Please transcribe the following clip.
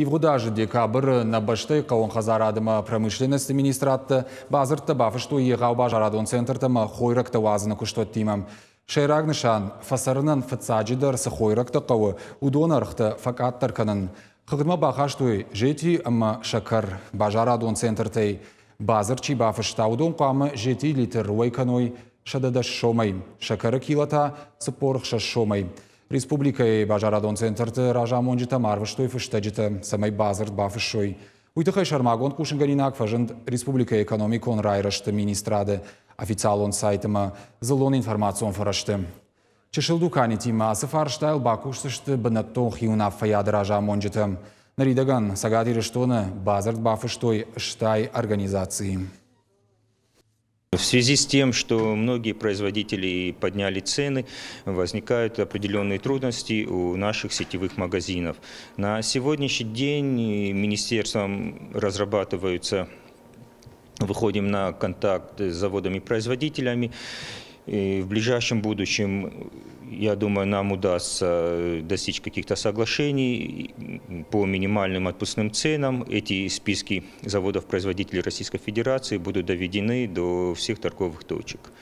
Ивгъуыд азы декабры нӕ бӕстӕйы хъӕууон хӕдзарады ӕмӕ промышленносты министрадтӕ бадзырдтӕ бафыстой егъау базарадон центртӕ ӕмӕ хойрӕгтӕ уадзыны куыстуӕттимӕ. Сӕйраг нысан – фӕцӕрынӕн фыццаджыдӕр цы хойрӕгтӕ хъӕуы, уыдон ӕргътӕ фӕкъаддӕр кӕнын. Хыгъдмӕ бахастой зети ӕмӕ сӕкӕр. Базарадон центртӕй бадзырд чи бафыста, уыдон хъуамӕ зетийы литр уӕй кӕной 110 сомӕй, сӕкӕры кило та 46 сомӕй. Республикӕйы базарадон центрты разамонджытӕм арвыстой фыстӕджытӕ, цӕмӕй бадзырд бафыссой. Уый тыххӕй сӕрмагонд хъусынгӕнинаг фӕзынд республикӕйы экономикон райрӕзты министрады официалон сайты ӕмӕ дзыллон информацион фӕрӕзты. Чысыл дуканитимӕ ацы фарстайыл бакусдзысты бынӕттон хиуынаффӕйады разамонджытӕ. Ныридӕгӕн Цӕгат Ирыстоны бадзырд бафыстой стай организацийы. В связи с тем, что многие производители подняли цены, возникают определенные трудности у наших сетевых магазинов. На сегодняшний день министерством разрабатываются, выходим на контакт с заводами-производителями. И в ближайшем будущем, я думаю, нам удастся достичь каких-то соглашений по минимальным отпускным ценам. Эти списки заводов-производителей Российской Федерации будут доведены до всех торговых точек.